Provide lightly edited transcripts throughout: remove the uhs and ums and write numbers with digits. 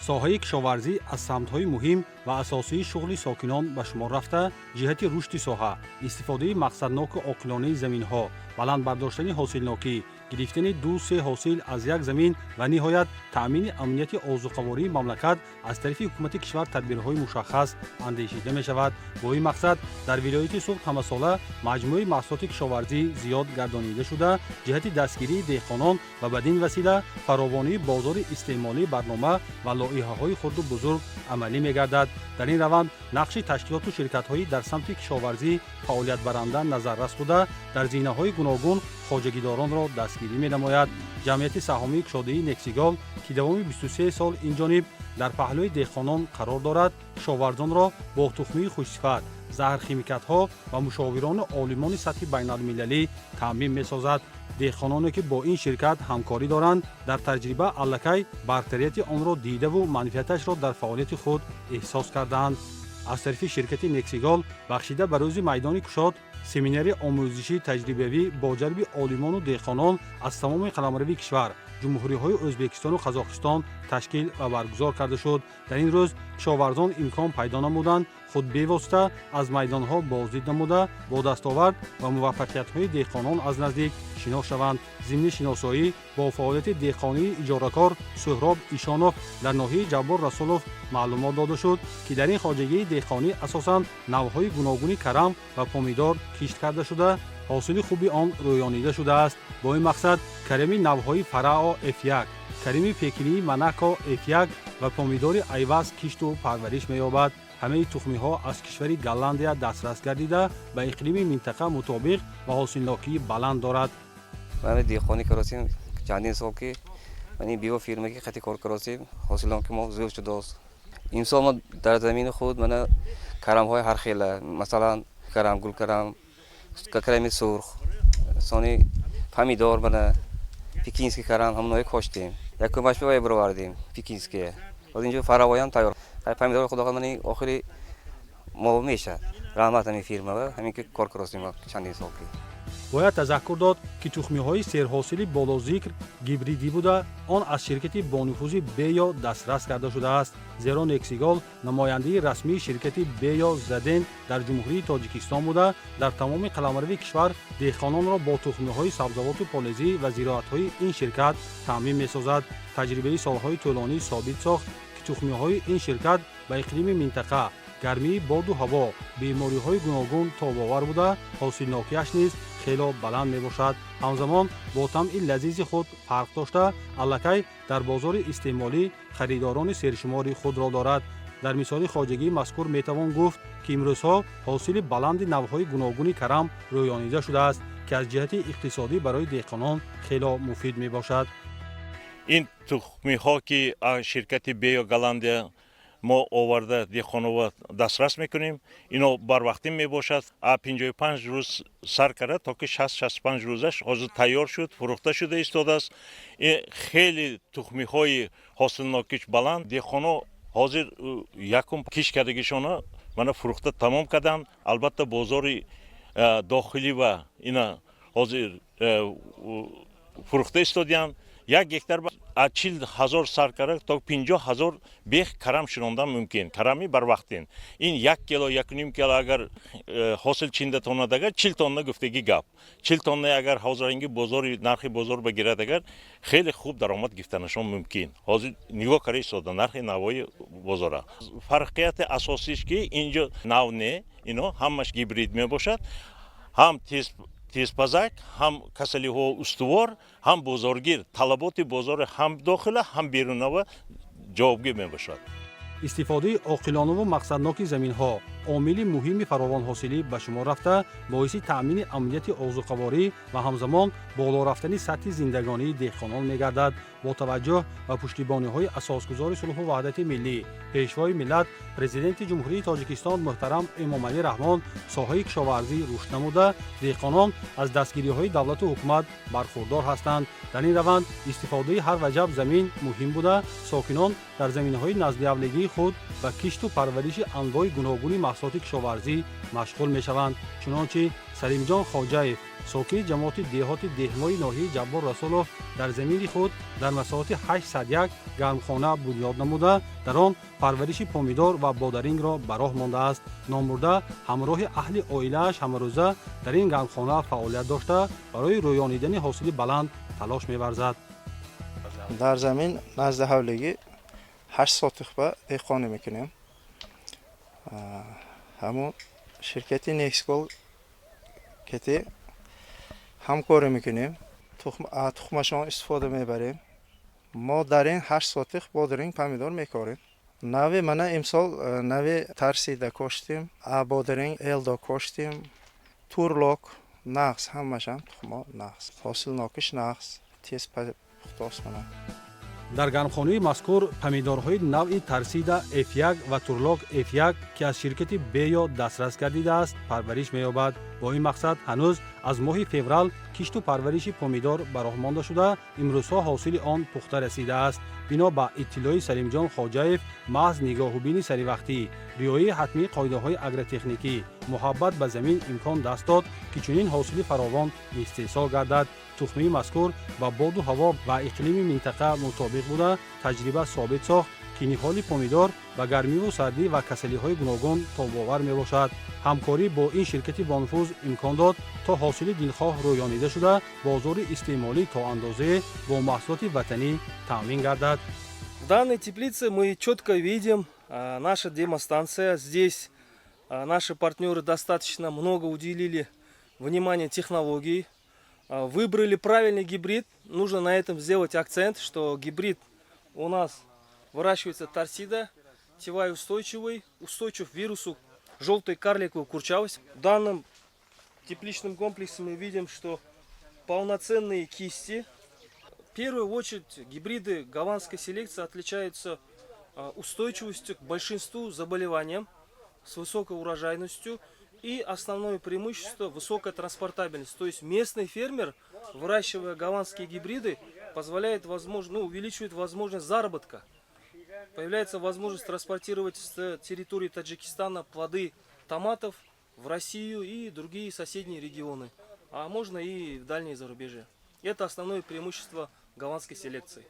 Соҳаи кишоварзӣ аз самтҳои муҳим ва асосии шуғли сокинон ба шумор рафта, ҷиҳати рушди соҳа, истифодаи мақсадноку оқилонаи заминҳо, баланд бардоштани ҳосилнокӣ, гирифтани ду-се ҳосил аз як замин ва ниҳоят таъмини амнияти озуқавории мамлакат аз тарафи ҳукумати кишвар тадбирҳои мушаххас андешида мешавад. Бо ин мақсад дар вилояти Суғд ҳамасола маҷмӯи маҳсулоти кишоварзӣ зиёд гардонида шуда, ҷиҳати дастгирии деҳқонон ва бадин васила фаровонии бозори истеъмолӣ барнома ва лоиҳаҳои хурду бузург амалӣ мегардад. Дар ин раванд нақши ташкилоту ширкатҳои дар самти кишоварзӣ фаъолиятбаранда назаррас буда, дар зинаҳои гуногун хоҷагидоронро дастгирӣ менамояд. Ҷамъияти саҳомии кушодаи Нексигол, ки давоми 23 сол инҷониб дар паҳлӯи деҳқонон қарор дорад, кишоварзонро бо тухмии хушсифат, заҳрхимикатҳо ва мушовирону олимони сатҳи байналмилалӣ таъмин месозад. Деҳқононе, ки бо ин ширкат ҳамкорӣ доранд, дар таҷриба аллакай бартарияти онро дидаву манфиаташро дар фаъолияти худ эҳсос кардаанд. Аз тарафи ширкати Нексигол бахшида ба рӯзи майдони кушод семинари омӯзишии таҷрибавӣ бо ҷалби олимону деҳқонон аз тамоми қаламрави кишвар, ҷумҳуриҳои Ӯзбекистону Қазоқистон ташкил ва баргузор карда шуд. Дар ин рӯз кишоварзон имкон пайдо намуданд, худ бевосита аз майдонҳо боздид намуда, бо дастовард ва муваффақиятҳои деҳқонон аз наздик шинос шаванд. Зимни шиносоӣ бо фаъолияти деҳқонии иҷоракор Суҳроб Ишонов дар ноҳияи Ҷаббор Расулов маълумот дода шуд, ки дар ин хоҷагии деҳқонӣ асосан навъҳои гуногуни карам ва помидор кишт карда шуда, ҳосили хуби он рӯёнида шудааст. Бо ин мақсад карами навъҳои Фарао F1, карами пекинии Монако F1 ва помидори Айваз кишту парвариш меёбад. Ҳамаи тухмиҳо аз кишвари Голландия дастрас гардида, ба иқлими минтақа мутобиқ ва ҳосилнокии баланд дорад. Деҳқонӣ каросем чандин сол, ки био фирма ки қати кор каросем, ҳосилноки мо зиёд шудааст. Имсол мо дар замини худ мана карамҳои ҳархела, масалан, карам, гулкарам, карами сурх, сони помидор, мана пекинский карам, ҳамоное коштем. Якумаш вай бировардем, пекинские. Боз инҷо фаравоям тайёр. Помидор, худо мани, охири моҳ мешавад. Раҳмат ҳамин фирма, ҳамин ки кор каросем чандин сол ки. Бояд тазаккур дод, ки тухмиҳои серҳосили болозикр гибридӣ буда, он аз ширкати бонуфузи Бео дастрас карда шудааст, зеро Нексигол намояндаи расмии ширкати Бео Заден дар Ҷумҳурии Тоҷикистон буда, дар тамоми қаламрави кишвар деҳқононро бо тухмиҳои сабзавоту полезӣ ва зироатҳои ин ширкат таъмин месозад. Таҷрибаи солҳои тӯлонӣ собит сохт, ки тухмиҳои ин ширкат ба иқлими минтақа, гармии боду ҳаво, бемориҳои гуногун тобовар буда, ҳосилнокиаш низ хело баланд мебошад. Ҳамзамон бо таъми лазизи худ фарқ дошта, аллакай дар бозори истеъмолӣ харидорони сершумори худро дорад. Дар мисоли хоҷагии мазкур метавон гуфт, ки имрӯзҳо ҳосили баланди навъҳои гуногуни карам рӯёнида шудааст, ки аз ҷиҳати иқтисодӣ барои деҳқонон хело муфид мебошад. Ин тухмиҳо, ки ширкати Бео Голландия мо оварда, деҳқонова дастрас мекунем, ино барвақтӣ мебошад. А 55 рӯз сар карда то ки 60-65 рӯзаш ҳозир тайёр шуд, фурӯхта шуда истодааст. Хеле тухмиҳои ҳосилнокиш баланд. Деҳқоно ҳозир якум кишт кардагишона мана фурӯхта тамом карданд. Албатта, бозори дохилӣ ва ина ҳозир фурӯхта истодиянд. Як гектар аз 40 000 сар карда то 50 000 бех карам шинондан мумкин. Карами барвақтин ин 1 кило, 1,5 кило агар ҳосил чинда тонад, агар 40 тонна гуфтагӣ гап, 40 тонна агар ҳозиранги бозори, нархи бозор багирад, агар хеле хуб даромад гирифтанашон мумкин. Ҳозир нигоҳ карда истода нархи навои бозора. Фарқияти асосиш, ки инҷо нав не, ино ҳамаш гибрид мебошад, ҳам тез тезпазак, ҳам касалиҳо устувор, ҳам бозоргир, талаботи бозори ҳам дохила, ҳам берунава ҷавобгӯ мебошад. Истифодаи оқилонаву мақсадноки заминҳо омили муҳими фаровонҳосилӣ ба шумор рафта, боиси таъмини амнияти озуқаворӣ ва ҳамзамон боло рафтани сатҳи зиндагонии деҳқонон мегардад. Бо таваҷҷӯҳ ба пуштибониҳои Асосгузори сулҳу ваҳдати миллӣ, Пешвои миллат, Президенти Ҷумҳурии Тоҷикистон муҳтарам Эмомалӣ Раҳмон соҳаи кишоварзӣ рушд намуда, деҳқонон аз дастгириҳои давлату ҳукумат бархурдор ҳастанд. Дар ин раванд истифодаи ҳар ваҷаб замин муҳим буда, сокинон дар заминҳои наздиавлигии худ ба кишту парвариши анвои гуногуни маҳсулоти кишоварзӣ машғул мешаванд. Чунончи Салимҷон Хоҷаев Сокини ҷамоати деҳоти Деҳмои ноҳияи Ҷаббор Расулов дар замини худ дар масоҳати 801 гармхона бунёд намуда, дар он парвариши помидор ва бодарингро ба роҳ мондааст. Номбурда ҳамроҳи аҳли оилааш ҳамарӯза дар ин гармхона фаъолият дошта, барои рӯёнидани ҳосили баланд талош меварзад. Дар замин назди ҳавлигӣ 8 сотих ба деҳқонӣ мекунем. Ҳамун ширкати Нексгол кати ҳамкорӣ мекунем, тухмашон истифода мебарем. Мо дар ин 8 сотих бодиринг, помидор мекорем. Нави мана имсол нави Тарсида коштем, бодиринг Элдо коштем, Турлок нағз, ҳамашам тухмо нағз, ҳосилнокиш нағз, тез пухтост мана. Дар гармхонаи мазкур помидорҳои навъи Тарсида F1 ва Турлок F1, ки аз ширкати Беё дастрас гардидааст, парвариш меёбад. Бо ин мақсад ҳанӯз аз моҳи феврал кишту парвариши помидор ба роҳ монда шуда, имрӯзҳо ҳосили он пухта расидааст. Бино ба иттилои Салимҷон Хоҷаев, маҳз нигоҳубини саривақтӣ, риояи ҳатмии қоидаҳои агротехникӣ, муҳаббат ба замин имкон даст дод, ки чунин ҳосили фаровон истеҳсол гардад. Тухмии мазкур ба боду ҳаво ва иқлими минтақа мутобиқ буда, таҷриба собит сохт, ки ниҳоли помидор ба гармиву сардӣ ва касалиҳои гуногун тобовар мебошад. Ҳамкорӣ бо ин ширкати бонуфуз имкон дод, то ҳосили дилхоҳ рӯёнида шуда, бозори истеъмолӣ то андозае бо маҳсулоти ватанӣ таъмин гардад. В данной теплице мы четко видим наша демостанция. Здесь наши партнеры достаточно много уделили внимания технологии. Выбрали правильный гибрид. Нужно на этом сделать акцент, что гибрид у нас выращивается Торсида, TY устойчивый, устойчив к вирусу желтой карликовой курчавость. В данном тепличном комплексе мы видим, что полноценные кисти. В первую очередь гибриды голландской селекции отличаются устойчивостью к большинству заболеваниям, с высокой урожайностью, и основное преимущество – высокая транспортабельность. То есть местный фермер, выращивая голландские гибриды, позволяет возможно, ну, увеличивает возможность заработка. Появляется возможность транспортировать с территории Таджикистана плоды томатов в Россию и другие соседние регионы, а можно и в дальние зарубежья. Это основное преимущество голландской селекции.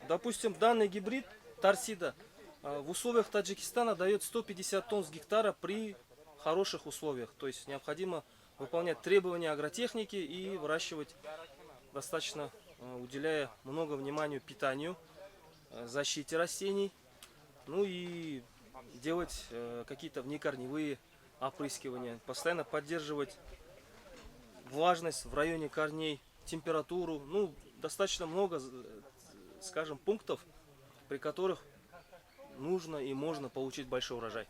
Допустим, данный гибрид Торсида в условиях Таджикистана дает 150 тонн с гектара при хороших условиях. То есть необходимо выполнять требования агротехники и выращивать достаточно, уделяя много внимания питанию, защите растений, ну и делать какие-то внекорневые опрыскивания, постоянно поддерживать влажность в районе корней, температуру, ну, достаточно много, скажем, пунктов, при которых нужно и можно получить большой урожай.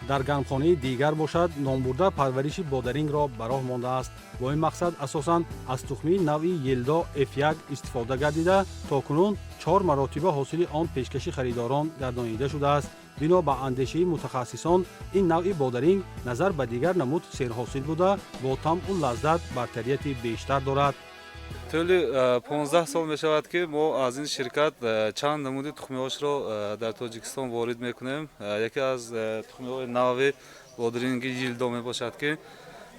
Дар гармхонаи дигар бошад, номбурда парвариши бодарингро ба роҳ мондааст. Бо ин мақсад асосан аз тухмии навъи Елдо F1 истифода гардида, то кунун чор маротиба ҳосили он пешкаши харидорон гардонида шудааст. Бино ба андешаи мутахассисон, ин навъи бодаринг назар ба дигар намуд серҳосил буда, бо таъму лаззат бартарияти бештар дорад. Тӯли 15 сол мешавад, ки мо аз ин ширкат чанд намуди тухмиҳошро дар Тоҷикистон ворид мекунем. Яке аз тухмиҳои нави бодиринги Йилдо мебошад, ки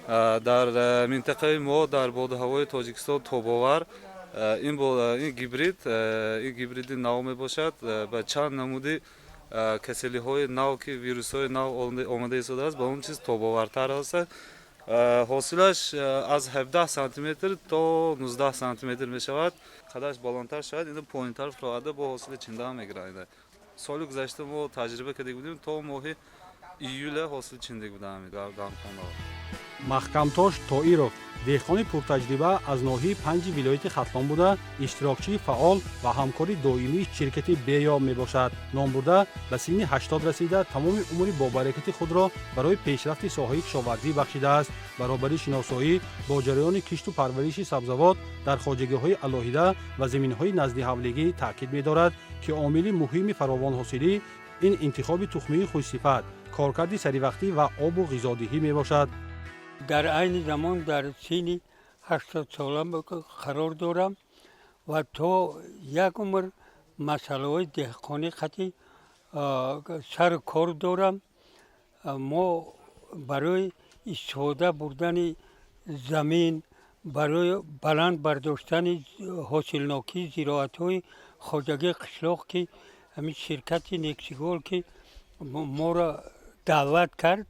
дар минтақаи мо, дар боду ҳавои Тоҷикистон тобовар. Ин гибрид, ин гибриди нав мебошад, ба чанд намуди касалиҳои нав, ки вирусҳои нав омада истодааст, ба он чиз тобовартар аст. Ҳосилаш аз 17 сантиметр то 19 сантиметр мешавад. Қадаш баландтар шавад, ина поинтар фуроада, бо ҳосили чиндаам мегирад. Соли гузашта мо таҷриба карда будем, то моҳи июля ҳосил чиндаг будам дар гармхонаҳо. Маҳкамтош Тоиров деҳқони пуртаҷриба аз ноҳияи Панҷи вилояти Хатлон буда, иштирокчии фаъол ва ҳамкори доимии ширкати Беё мебошад. Номбурда ба синни 80 расида, тамоми умри бобаракати худро барои пешрафти соҳаи кишоварзӣ бахшидааст. Баробари шиносоӣ бо ҷараёни кишту парвариши сабзавот дар хоҷагиҳои алоҳида ва заминҳои наздиҳавлигӣ, таъкид медорад, ки омили муҳими фаровонҳосилӣ ин интихоби тухмии хушсифат, коркарди саривақтӣ ва обу ғизодиҳӣ мебошад. Дар айни замон дар синни 80сола қарор дорам ва то як умр масъалаҳои деҳқонӣ қатъи сару кор дорам. Мо барои истифода бурдани Замин барои баланд бардоштани ҳосилнокии зироатҳои хоҷагии қишлоқ, ки ҳамин ширкати Нексигол ки моро даъват кард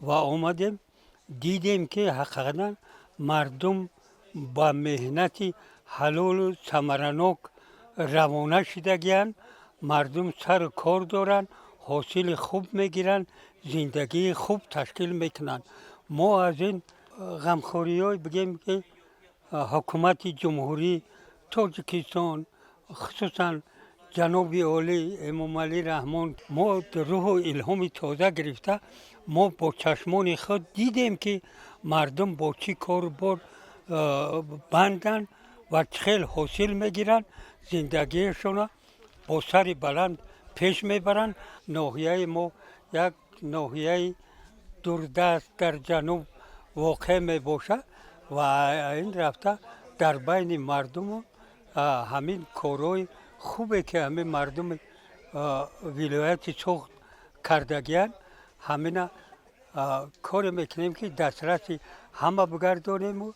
ва омадем, дидем, ки ҳақиқатан мардум ба меҳнати ҳалолу самаранок равона шудагиянд. Мардум сару кор доранд, ҳосили хуб мегиранд, зиндагии хуб ташкил мекунанд. Мо аз ин ғамхориҳое бигем, ки ҳукумати Ҷумҳурии Тоҷикистон, хусусан ҷаноби олӣ Эмомалӣ Раҳмон, мо рӯҳу илҳоми тоза гирифта, мо бо чашмони худ дидем, ки мардум бо чӣ кору бор банданд ва чӣ хел ҳосил мегиранд, зиндагиашонро бо сари баланд пеш мебаранд. Ноҳияи мо як ноҳияи дурдаст дар ҷануб воқеъ мебошад ва ин рафта дар байни мардуму ҳамин корҳои хубе, ки ҳамин мардуми вилояти Суғд кардагиянд, ҳамина коре мекунем, ки дастраси ҳама бигардонему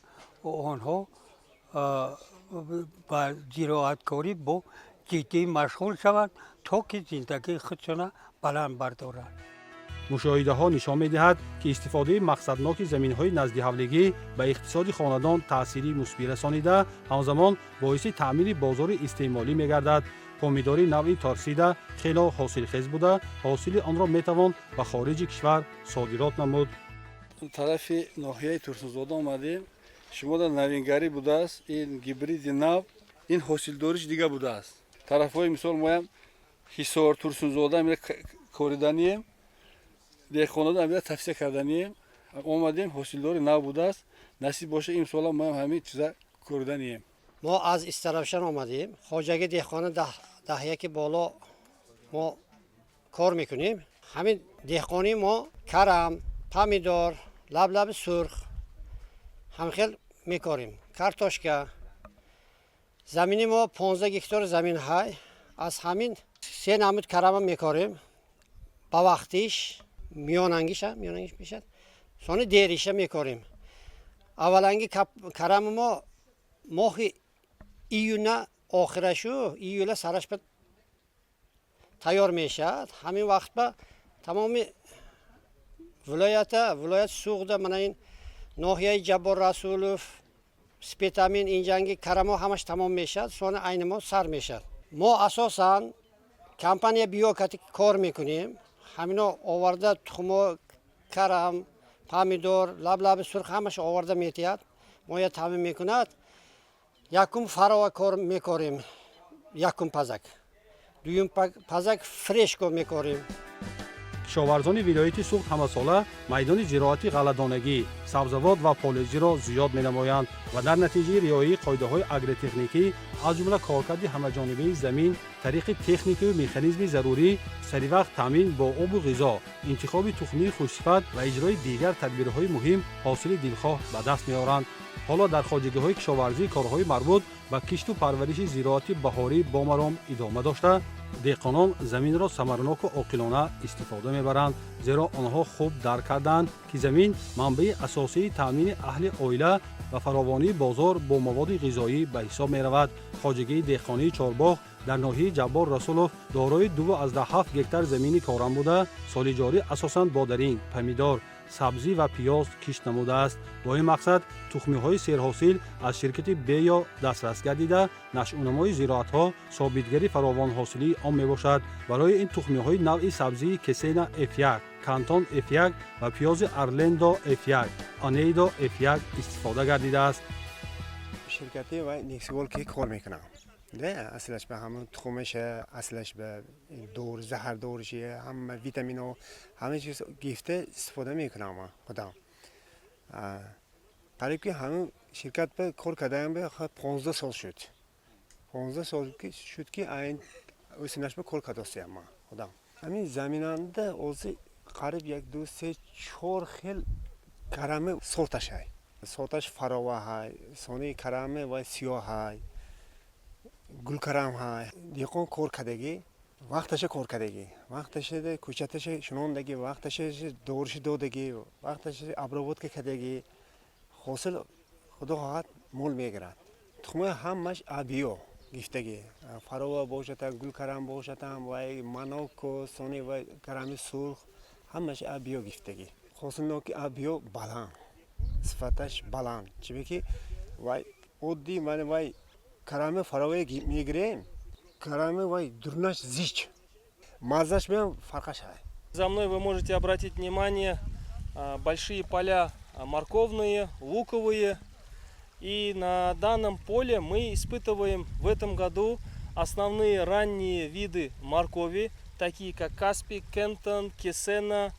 онҳо ба зироаткорӣ бо ҷиддӣ машғул шаванд, то ки зиндагии худшона баланд бардоранд. Мушоҳидаҳо нишон медиҳад, ки истифодаи мақсадноки заминҳои наздиҳавлигӣ ба иқтисоди хонадон таъсири мусбӣ расонида, ҳамзамон боиси таъмини бозори истеъмолӣ мегардад. Помидори навъи Торсида хело ҳосилхез буда, ҳосили онро метавон ба хориҷи кишвар содирот намуд. Тарафи ноҳияи Турсунзода омадем. Шумода навингарӣ будааст, ин гибриди нав, ин ҳосилдориш дига будааст. Тарафҳои, мисол, моям Ҳисор, Турсунзода кориданием, деҳқонода амира тавсия карданием. Омадем, ҳосилдори нав будааст. Насиб боша, имсола моям ҳамин чиза кориданием. Мо аз Истаравшан омадем. Хоҷаги деҳқона даҳяки боло мо кор мекунем. Ҳамин деҳқонии мо карам, помидор, лаблаби сурх ҳамхел мекорем, картошка. Замини мо 15 гектар замин ҳай. Аз ҳамин се намуд карама мекорем: ба вақтиш, миёнангиша, миёнангиш мешад, сони дериша мекорем. Авваланги карами мо моҳи июна охирашу июла сараш ба тайёр мешавад. Ҳамин вақт ба тамоми вилоята, вилояти Суғда, мана ин ноҳияи Ҷаббор Расулов, Спитамен, инҷанги карамо ҳамаш тамом мешавад. Сони айни мо сар мешавад. Мо асосан компания Биокати кор мекунем. Ҳамино оварда тухмо, карам, помидор, лаблаби сурх ҳамаш оварда метиҳад, моя таъмин мекунад. Якум Фарова кор мекорем, якум пазак, дуюм пазак Фрешко мекорем. Кишоварзони вилояти Суғд ҳамасола майдони зироати ғалладонагӣ, сабзавот ва полезиро зиёд менамоянд ва дар натиҷаи риояи қоидаҳои агротехникӣ, аз ҷумла коркарди ҳамаҷонибаи замин тариқи техникаю механизми зарурӣ, саривақт таъмин бо обу ғизо, интихоби тухмии хушсифат ва иҷрои дигар тадбирҳои муҳим ҳосили дилхоҳ ба даст меоранд. Ҳоло дар хоҷагиҳои кишоварзӣ корҳои марбут ба кишту парвариши зироати баҳорӣ бомаром идома дошта, деҳқонон заминро самараноку оқилона истифода мебаранд, зеро онҳо хуб дарк карданд, ки замин манбаи асосии таъмини аҳли оила ва фаровонии бозор бо маводи ғизоӣ ба ҳисоб меравад. Хоҷагии деҳқонии Чорбоғ дар ноҳияи Ҷаббор Расулов дорои 2,7 гектар замини корам буда, соли ҷорӣ асосан бодаринг, помидор, сабзӣ ва пиёз кишт намудааст. Бо ин мақсад тухмиҳои серҳосил аз ширкати Беё дастрас гардида, нашъунамои зироатҳо собитгари фаровонҳосилии он мебошад. Барои ин тухмиҳои навъи сабзии Кесена F1, Кантон F1 ва пиёзи Арлендо F1, Анейдо F1 истифода гардидааст. Ширкати ва Нексигол ки кор мекунам, аслаш ба ҳамон тухмаша, аслаш ба дор, заҳр дорши, ҳама витамино, ҳама чиз гирифта истифода мекунам худам. Қариб ки ҳамин ширкат ба кор кардаам ба 15 сол шуд. 15 сол шуд, ки айн осинаш ба кор кардастаям ман худам. Ҳамин заминанда ози қариб як, ду, се, чор хел карами сорташ ҳай. Сорташ Фарова ҳай, сони карами ва сиёҳ ҳай, гулкарам ҳай. Деҳқон кор кардагӣ, вақташа кор кардагӣ, вақташа кӯчаташа шинондагӣ, вақташа доруши додагӣ, вақташа обработка кардагӣ. Ҳосил, худо хоҳад, мол мегирад. Тухмаи ҳамаш абиё гифтагӣ, фарова бошад, гулкарам бошадам, вай маноко сони, вай карами сурх, ҳамаш абиё гифтагӣ. Ҳосилноки абиё баланд, сифаташ баланд, чунки вай оддӣ мана вай карами фаровае мегирем, карами вай дурнаш зич, маззаш меам фарқаш ҳай. За мной вы можете обратить внимание: большие поля морковные, луковые. И на данном поле мы испытываем в этом году основные ранние виды моркови, такие как Каспий, Кентон, Кесена,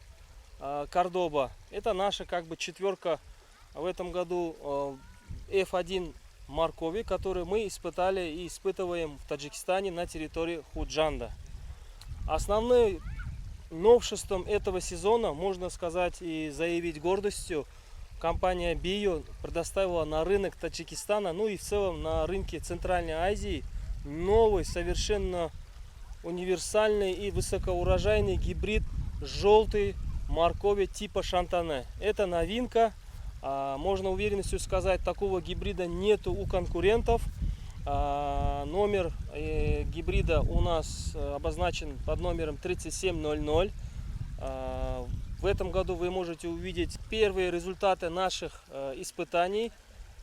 Кордоба. Это наша как бы четверка в этом году F1 моркови, которую мы испытали и испытываем в Таджикистане на территории Худжанда. Основным новшеством этого сезона, можно сказать и заявить гордостью, компания Био предоставила на рынок Таджикистана, ну и в целом на рынке Центральной Азии, новый, совершенно универсальный и высокоурожайный гибрид желтый моркови типа Шантане. Это новинка. Можно уверенностью сказать, такого гибрида нету у конкурентов. Номер гибрида у нас обозначен под номером 3700. В этом году вы можете увидеть первые результаты наших испытаний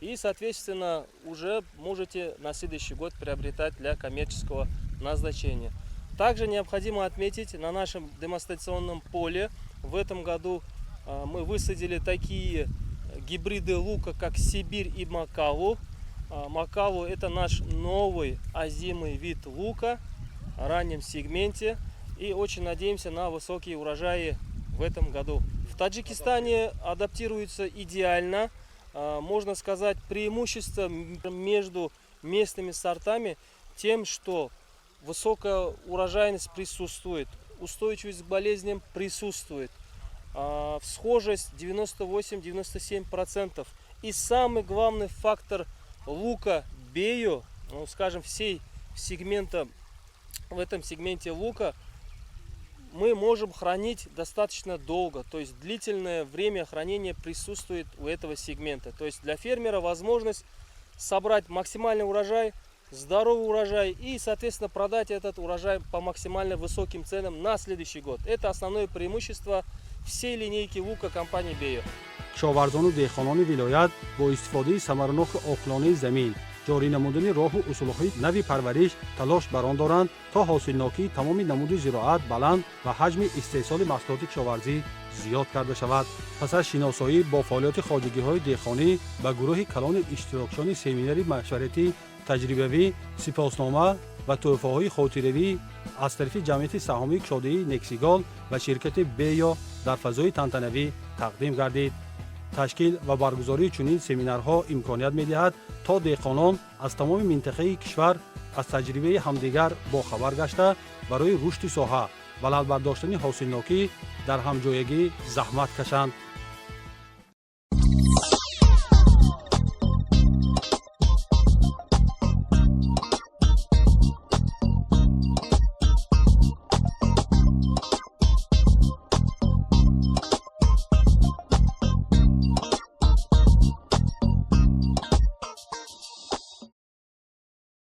и, соответственно, уже можете на следующий год приобретать для коммерческого назначения. Также необходимо отметить, на нашем демонстрационном поле в этом году мы высадили такие гибриды лука, как Сибирь и Макалу. Макалу — это наш новый озимый вид лука в раннем сегменте. И очень надеемся на высокие урожаи в этом году. В Таджикистане адаптируются идеально. Можно сказать, преимущество между местными сортами тем, что высокая урожайность присутствует, устойчивость к болезням присутствует, всхожесть 98-97%. И самый главный фактор лука Бейо, ну, скажем, всей сегмента, в этом сегменте лука мы можем хранить достаточно долго, то есть длительное время хранения присутствует у этого сегмента. То есть для фермера возможность собрать максимальный урожай, здоровый урожай и, соответственно, продать этот урожай по максимально высоким ценам на следующий год. Это основное преимущество всей линейки лука компании Бейо. Кишоварзону деҳқонони вилоят бо истифодаи самараноку оқилонаи замин, ҷорӣ намудани роҳу усулҳои нави парвариш талош бар он доранд, то ҳосилнокии тамоми намуди зироат баланд ва ҳаҷми истеҳсоли маҳсулоти кишоварзӣ зиёд карда шавад. Пас аз шиносоӣ бо фаъолияти хоҷагиҳои деҳқонӣ ба гурӯҳи калони иштирокчиёни семинари машваратӣ таҷрибавӣ сипоснома ва тӯҳфаҳои хотиравӣ аз тарафи ҷамъияти саҳомии кушодаи Нексигол ва ширкати Беё дар фазои тантанавӣ тақдим гардид. Ташкил ва баргузории чунин семинарҳо имконият медиҳад, то деҳқонон аз тамоми минтақаи кишвар аз таҷрибаи ҳамдигар бохабар гашта, барои рушди соҳа, баланд бардоштани ҳосилнокӣ дар ҳамҷоягӣ заҳмат кашанд.